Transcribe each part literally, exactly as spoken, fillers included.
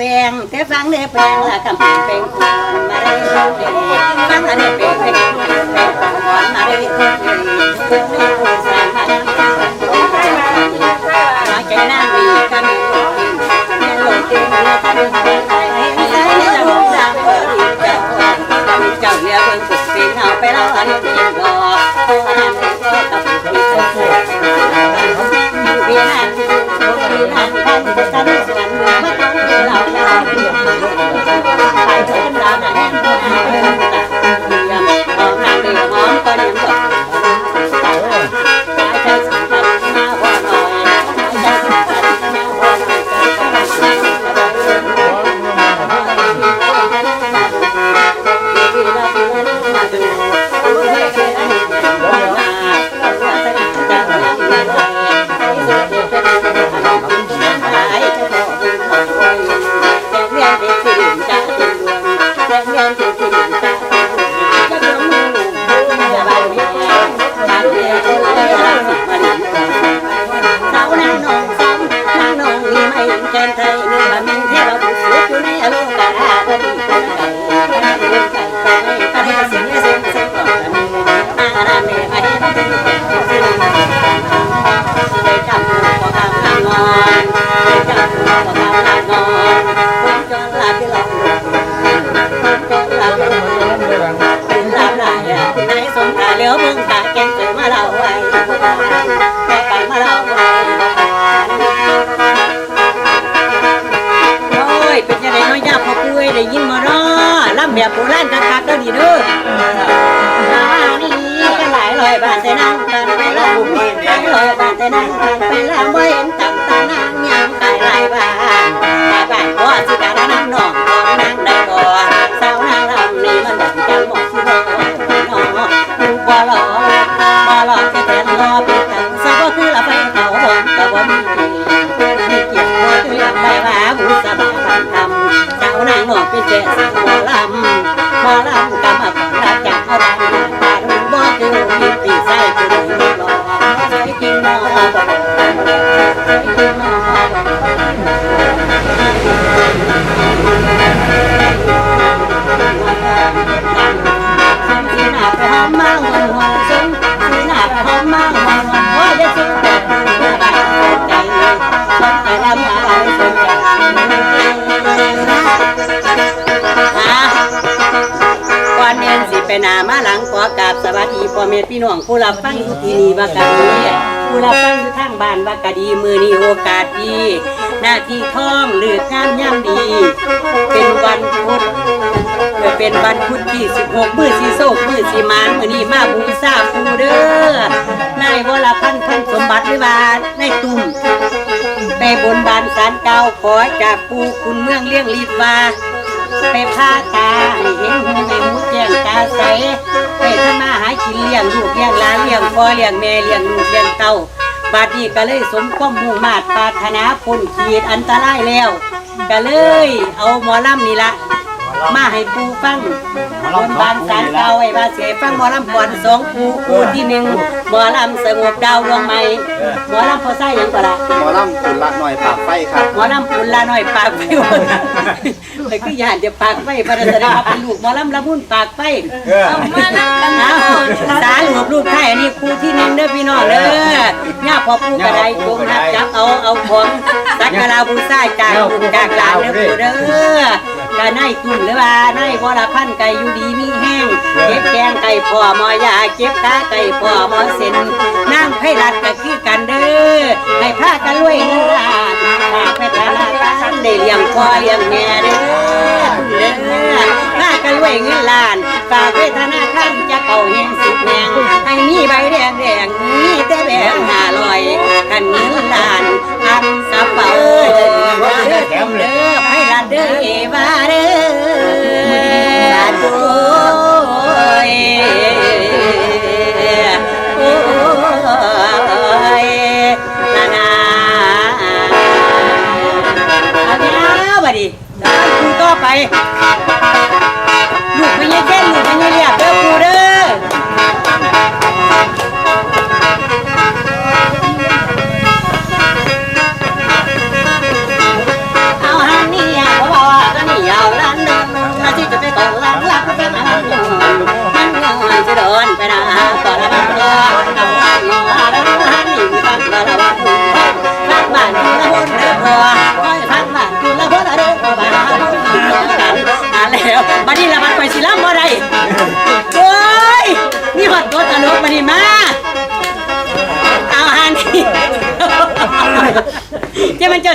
แปงแต่ฟังเด้อแปงละกำแปงคนมาได้ฟังอันนี้แปงแปงแปงคนมาได้สามารถ ใจนางมีคำแม่นลงเก่งเรือทำให้ใครให้ใครจำจำเจ้าเรือเบิ่งสุดเป็นเอาไปเล่าอันนี้เก่งดอกอันนั้นก็กับผู้ที่สุดอยู่ที่นั่นอยู่ที่นั่นท่านจะสนุกสนานมาต้องเราไปเชิญเราหน้าแน่นผู้นั้นเป็นตาเยี่ยมของนางเรือหอมก็เลี้ยงดอก เดี๋ยวมึงกะแกงเสือมาเล่าไว้ไปมาเล่าไว้ โอ้ย เป็นจังได๋เนาะ ย่าพ่อปู่เอ้ย ได้ยินบ่เนาะ ลำแบบโบราณคักๆ เด้อนี่เด้อ มานี่ก็หลายร้อยบาทแต่นั่งกันไปลำ หลายร้อยบาทแต่นั่งกันไปลำ บ่เห็นตำตานางย่างไปหลายบ้าน หลายบ้านบ่สิกะละนำน้องของนางได้บ่ สาวนางลำนี่มันดังจังบ่สิบ่เนาะ อยู่บ่หล่อ บ่หล่อแต่แทนหล่อเป็นจัง สาวบ่คือละไฟเก่าบ่ก็บ่มี มีเกียรติบ่เตรียมไว้ว่าบุษบาบันคำ เจ้านางนอกเป็นแก่สาวหมอลำ หมอลำกำมาก่อนรับจากเอาดัง ตาดูบ่คือมีปีใส่คือหลอก ใส่กินหมอลำ ใส่กินหมอลำ ก่อนเดินสิไปหน้ามาหลัง ขอกราบสวัสดีพ่อแม่พี่น้องผู้รับฟังอยู่ที่นี่ว่ากะดี ผู้รับฟังอยู่ทางบ้านว่ากะดี มื้อนี้โอกาสดี นาทีทองฤกษ์งามยามดี เป็นวันพุธ เออ เป็นวันพุธที่สิบหก มื้อสิโชค มื้อสิหมาน มื้อนี้มาบูชาปู่เด้อ นายวรพันธ์ พันสมบัติ หรือว่านายตุ้ม ไปบนบานศาลกล่าวขอจากปู่ขุนเมืองเลี้ยงฤทธิ์ว่า ไปพาตาให้เห็นหูแม่หมูแจ้งตาใส ไปทำมาหากินเลี้ยงลูกเลี้ยงหลาน เลี้ยงพ่อเลี้ยงแม่ เลี้ยงลูกเลี้ยงเต้า บัดนี้ก็เลยสมความมุ่งมาดปรารถนา พ้นขีดอันตรายแล้ว ก็เลยเอาหมอลำนี่ละมาให้ปู่ฟัง บนบานศาลกล่าวไว้ว่าสิให้ฟังหมอลำก่อนสองคู่ คู่ที่หนึ่งหมอลำสงบดาวดวงใหม่ หมอลำพ่อไส้หยังก็ละ หมอลำปุนละหน่อยปากไฟครับ หมอลำปุนละหน่อยปากไฟ แต่คือย้านจะปากไฟ เพราะฉะนั้นว่าเป็นลูกหมอลำละมุนปากไฟ เออ เอามานับกัน เอา สาลูกลูกไทย อันนี้คู่ที่หนึ่งเด้อพี่น้องเด้อ ย่าพ่อปู่กระไดจงหักจับเอา เอาของสักการะบูชาจากลูกจากหลานเด้อปู่เด้อ กะนายตุ้มหรือว่านาย วรพันธ์ กะอยู่ดีมีแฮง เจ็บแข้งไก่พ่อหมอยา เจ็บขาไก่พ่อหมอเส้น นางไพรัตน์กะคือกันเด้อ ให้พากันรวยเงินล้าน ฝากไปธนาคารได้เลี้ยงพ่อเลี้ยงแม่เด้อ เด้อ พากันรวยเงินล้าน ฝากไปธนาคารจะเก่าแฮงสิบแฮง ให้มีใบแดงแดง มีแต่แบงค์ห้าร้อย คันเงินล้าน อันสะเปาเด้อ เด้อ ไพรัตน์เด้อ เอวาเด้อ โอ้ย โอ้ย นานา เอาแล้วบัดนี้ คู่ต่อไป ลูกพญาเคน ลูกพญาเรียบเด้อปู่เด้อ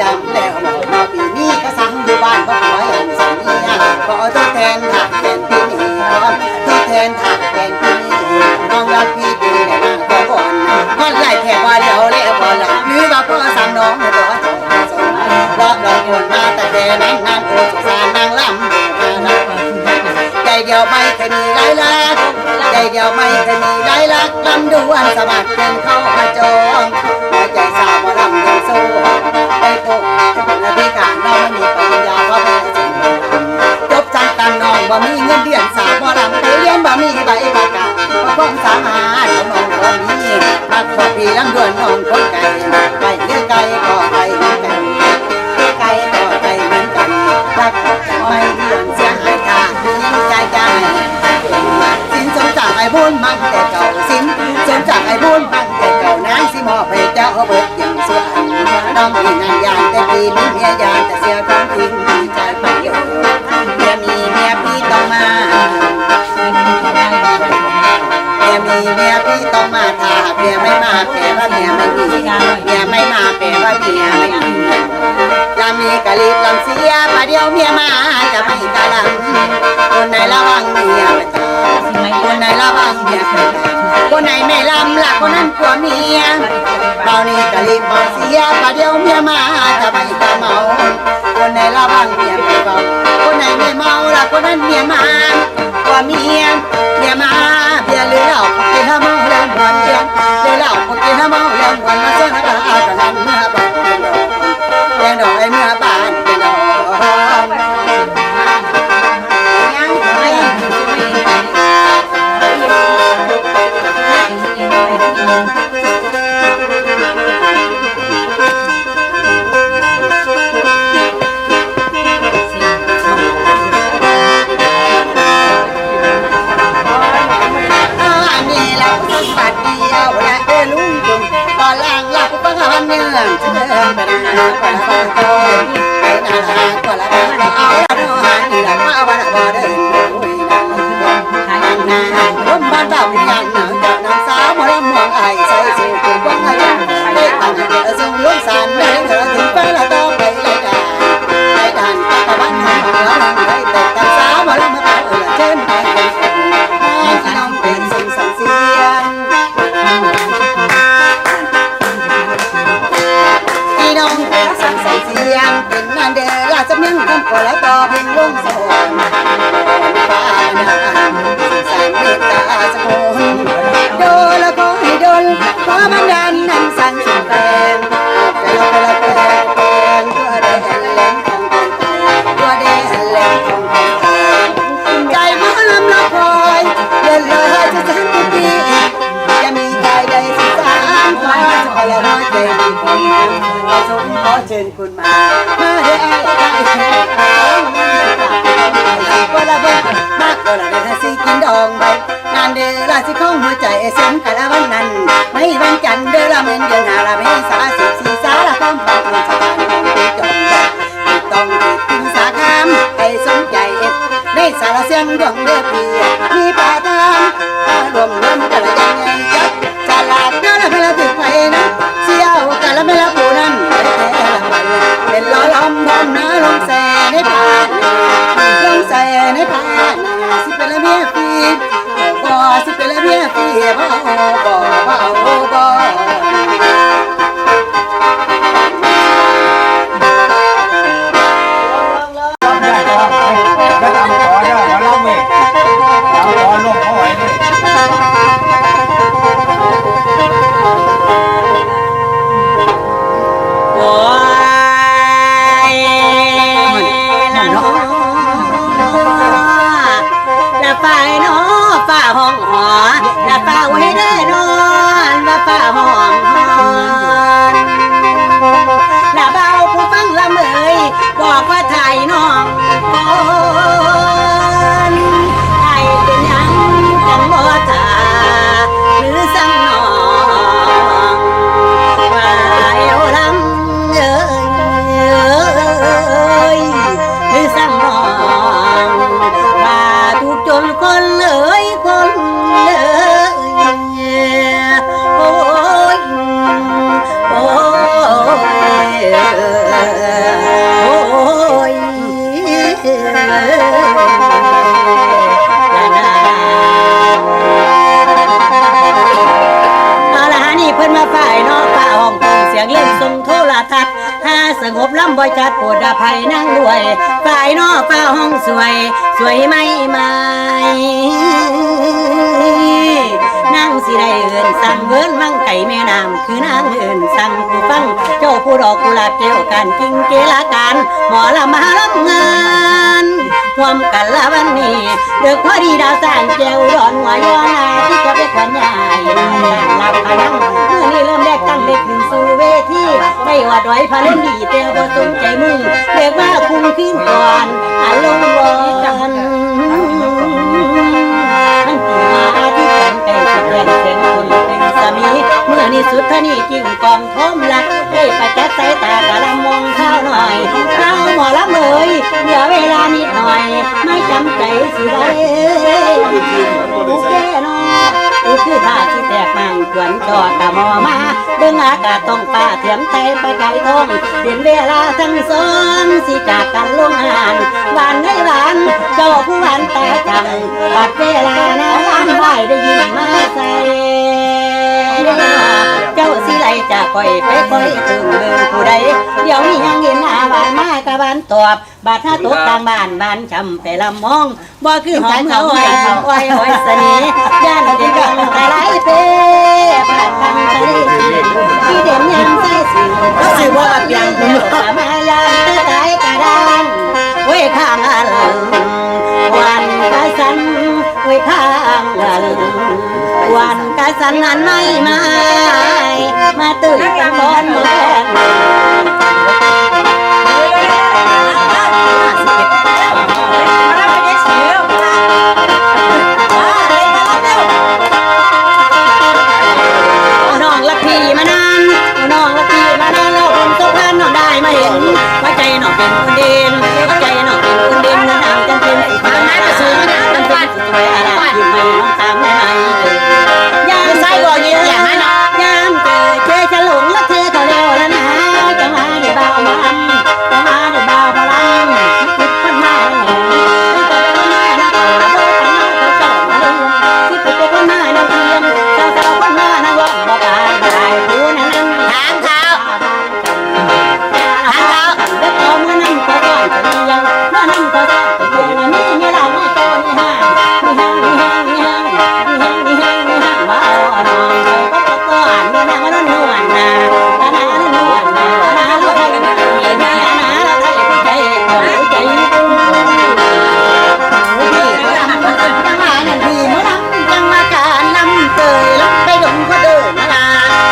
จำแล้วเนาะปีนี้ก็สั่งอยู่บ้านบ่ขอให้สัญญาขอทดแทนทางแฟนพี่นี้ขอทดแทนทางแฟนพี่นี้น้องรักพี่เป็นแม่นางขอก่อนฮอดไล่แค่บ่เดียวแล้วบ่หลับหรือว่าพ่อสั่งน้องให้ตัวสองสองรอบรอบคนมาแต่แต่นั้นนั้นโอ้สงสารนางลำ ใจเดียวไม่เคยมีหลายรัก ใจเดียวไม่เคยมีหลายรัก ลำดวนสมัครเป็นเข้ามาจอง หัวใจสาวหมอลำยังสู้ ไปปลูกนาทีการน้องไม่มีปัญญาเพราะแม่จบชั้นต่ำน้องบ่มีเงินเดือนสาวหมอลำไปเรียนบ่มีใบประกาศเพราะความสามารถของน้องบ่มี มักพอพี่ลำดวนน้องคนไกลไปเรื่อยไกลก็ไปเหมือนกันไกลก็ไปเหมือนกันรักก็จะไม่เรื่องเสียหายถ้าพี่ใจใจสินสมจากไอ้บุญมันแต่เก่าสินสมจากไอ้บุญมันแต่เก่านางสิมอบให้เจ้าเบิดอย่างส่วนน้องพี่นางยานแต่พี่มีเมียยานแต่เสียของทิ้งใจไปอยู่เมียมีเมียพี่ต้องมา เมียมีเมียพี่ต้องมาถ้าเมียไม่มาแปลว่าเมียไม่มีเมียไม่มาแปลว่าเมียไม่มีลำนี้กะรีบลำเสียประเดี๋ยวเมียมาจะไม่กะลำคนไหนระวังเมียประจำคนไหนระวังเมียประจำคนไหนไม่ลำละคนนั้นผัวเมียเบานี้กะรีบเบาเสียประเดี๋ยวเมียมาจะไม่กะเมาคนไหนระวังเมียประจำคนไหนไม่เมาละคนนั้นเมียมา ผัวเมียเมียมาเบียร์หรือเหล้าพวกกินเหล้าเมาแล้วมวนเบียร์หรือเหล้าพวกกินเหล้าเมาแล้วมวนมาเชิญหากันเมื่อบ้านเพียงดอกเพียงดอกไอ้เมื่อบ้านเพียงดอก ลำบ่จัดโปรดอภัยนางด้วย ฝ่ายนอกฟ้าห้องสวย สวยไม่ไหม นางสิได้เอิ้นสั่งเวิ้นวังไก่แม่น้ำ คือนางเอิ้นสั่งผู้ฟัง เจ้าผู้ดอกกุหลาบแก้วการกิงเกลาการ หมอลำมาลำงาน พร้อมกันละวันนี้ เดือกพอดีดาวสร้างแก้วดอนหัวยอนาที่จะไปขวัญยายหลับพลัง มื้อนี้เริ่มแรกตั้งเล็กขึ้นสู่เวที ได้ว่าดอยพะเล่นดีแต่บ่สนใจมึง เรียกว่าคุ้มคืนก่อน อารมณ์ร้อน มันตีมาที่แขนไก่สิแขนแขนคนเป็นสามี เมื่อนี้สุดเท่านี้จึงกองพร้อมรัก ได้ประจักษ์สายตากะละมองข้าวหน่อย ข้าวหมอลำเอ๋ย เหลือเวลานิดหน่อย ไม่จำใจสิได้ โอเคเนาะ โอเคถ้าสิแตกมันควรจอดกะหมอมา เบิ่งอากาศท้องฟ้าเทียมไทยประกายทอง เป็นเวลาทั้งสองสิจากกันลงหาน หวานในหวาน เจ้าผู้หวานตาจัง บัดเวลาน้ำไหวได้ยินมาใส่ เจ้าสิไลจากคอยไปคอยถึงเบิ่งผู้ใด เดี๋ยวนี้ยังเห็นหน้าหวานมากะหวานตอบ บาดถ้าตกกลางบ้านบ้านช้ำไปลำมอง บ่คือหอมเงาอ้อยอ้อยอ้อยเสน่ห์ ย่านเด็กบังตะไลเป้ บาดบังตะไลเป้ ที่เด่นยามใส่สิง ก็สิว่าละเปียง มายามตะไคร้กระด้าง โอ้ยข้างอัน วันกะสัน โอ้ยข้างอัน วันกะสันอันไม่ไม้ มาตื่นกันก่อนเมื่อแลง น้องลักพี่มานาน น้องลักพี่มานาน เราคงต้องการน้องได้มาเห็น ว่าใจน้องเป็นคนเด่น ว่าใจน้องเป็นคนเด่น เมื่อนางจันเพ็ญสีฟ้า น้ำกระสือ จันเพ็ญสีฟ้า อาราบยิ้มให้น้องตามได้ไหม ยามใส่บ่อยากให้น้อง ยามเจอเจอฉลงละเธอก็แล้วละนะ จังหวะได้เบามาลำ จังหวะได้เบามาลำ คิดคนมาแหง คิดคนมานะ คิดคนมานะเพียง สาวๆคนมานะ ว่าบ่ตายได้ผู้นั้น ถามเขา หันเขา เด็กเอามานั่งก็ร้อนเสียง มานั่งก็ร้อนเสียง มีเมียหลายมาโตมีห้าง มีห้าง มีห้าง มีห้าง มีห้าง มีห้าง มีห้าง มาเอาน้องไปก็ตะก้อน มานั่งมานั่งนวลนะ มานั่งนวลนะ มานั่งนวลนะ มานั่งนวลนะ ใจ ใจ ใจ จังหวะนั้นพี่หมอลำจังหวะการลำเตยลำไปดงก็เดินมาลา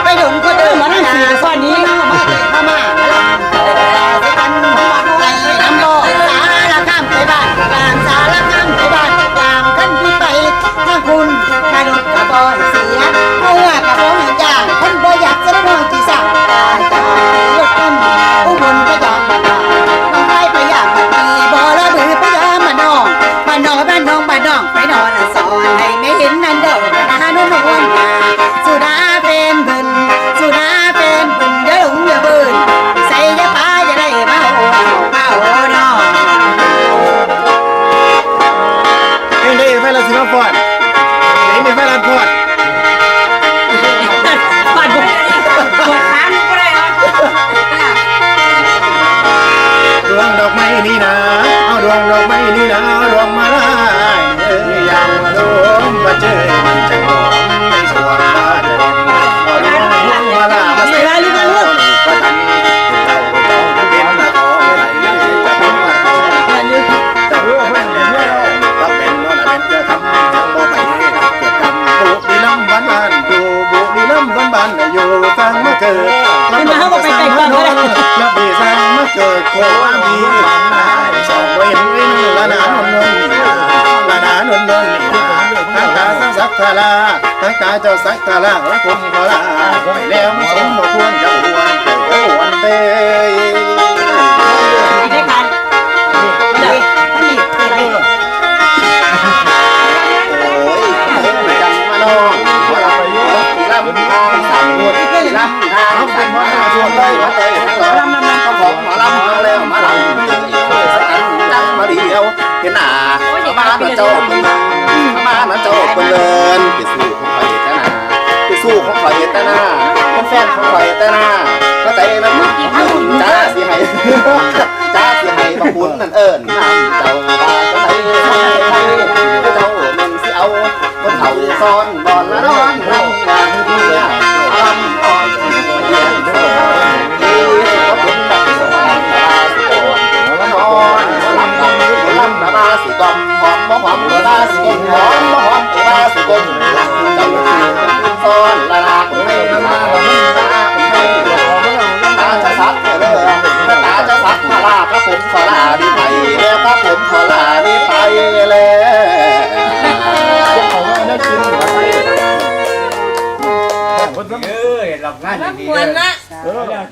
ไปดงก็เดินมาลา หมอลำสี่ก้อนนี้ มาเตยพม่ามาลำ ไปนำบ่อสารคามไปบ้าน ตามสารคามไปบ้าน ตามคันที่ไปทางคุณ กระดกกระบอยเสีย เมื่อกระบอยจ้าง คนบ่อยากจะได้น้องที่สร้างตายตายรถต้น อุบลพยามมาตาย น้องไปพยามมาตี บ่ระบือพยามมาน้อง บ้านนอกบ้านน้องบ้านน้อง ไปนอนสอนให้แม่เห็นนั่นเด้อ นาโนนนวลนา สุดาเป็นเพิ่น สุดาเป็นเพิ่น อย่าหลงอย่าเบิ่น ใส่อย่าปาอย่าได้มาโอ้มาโอ้น้อง เพลงใดอีกไฟลัดสิมาฟ้อน เพลงนี้ไฟลัดฟ้อน ปวดขาลุกบ่ได้เหรอ ดวงดอกไม้นี่นา เอาดวงดอกไม้นี่นา เอาดวงมาลายเอ้ย ยามมาลมมาเจอมันจะหอมในสวนบ้าน เอาดวงมาลามาใส่ เวลาลูกมาลูก ประทัน บุรีรัมย์บ้านอันอยู่บุรีรัมย์บ้านบ้านอยู่สร้างมาเกิด ขึ้นมาเฮาก็ไปไกลก่อนก็ได้ แล้วปีสร้างมาเกิดโคราชมีสองเว้นเว้นละนานนนละนานนนทางตาสักทารา ทั้งตาเจ้าสักกะละละคนขอลาไปแล้วมันสมบ่ควรจะหวนเตยหวนเตย ในการ โอ้ยจังมาน้องมาลำลำทางสามคนลำทางสามคนเลยมาเตยมาลำลำลำก็ของหมอลำมาแล้วมาลำจังมาเดียวเห็นหน้ามานะเจ้ามานะเจ้าเปิ้นเดินไปสู่ของไปตนาไปสู่ของไปตนา แม่นของข่อยแต่หน้า เข้าใจนะ จ้าสิให้ จ้าสิให้พระคุณนั่นเอิ้นนำเจ้าว่าจังใด เจ้าแม่นสิเอา คนเฒ่าซ้อนบ่อนละนอน รำงานเพื่อ รำอ่อนเพื่อ ที่เขาเป็นแบบสบายตาสิก่อน นอน รำ รำ รำ รำ สิก่อน หอมบ่หอมก็ว่าสิหอมบ่หอมก็ว่าสิหอม หลักเจ้าคือซ้อนละลากไม่มาตาจะสักเด้อตาจะสักมาลาพระผมขอลาดีไปแล้วพระผมขอลาดีไปแล้ว เอ้ยหลับงาน มา ดี มวนละ เออ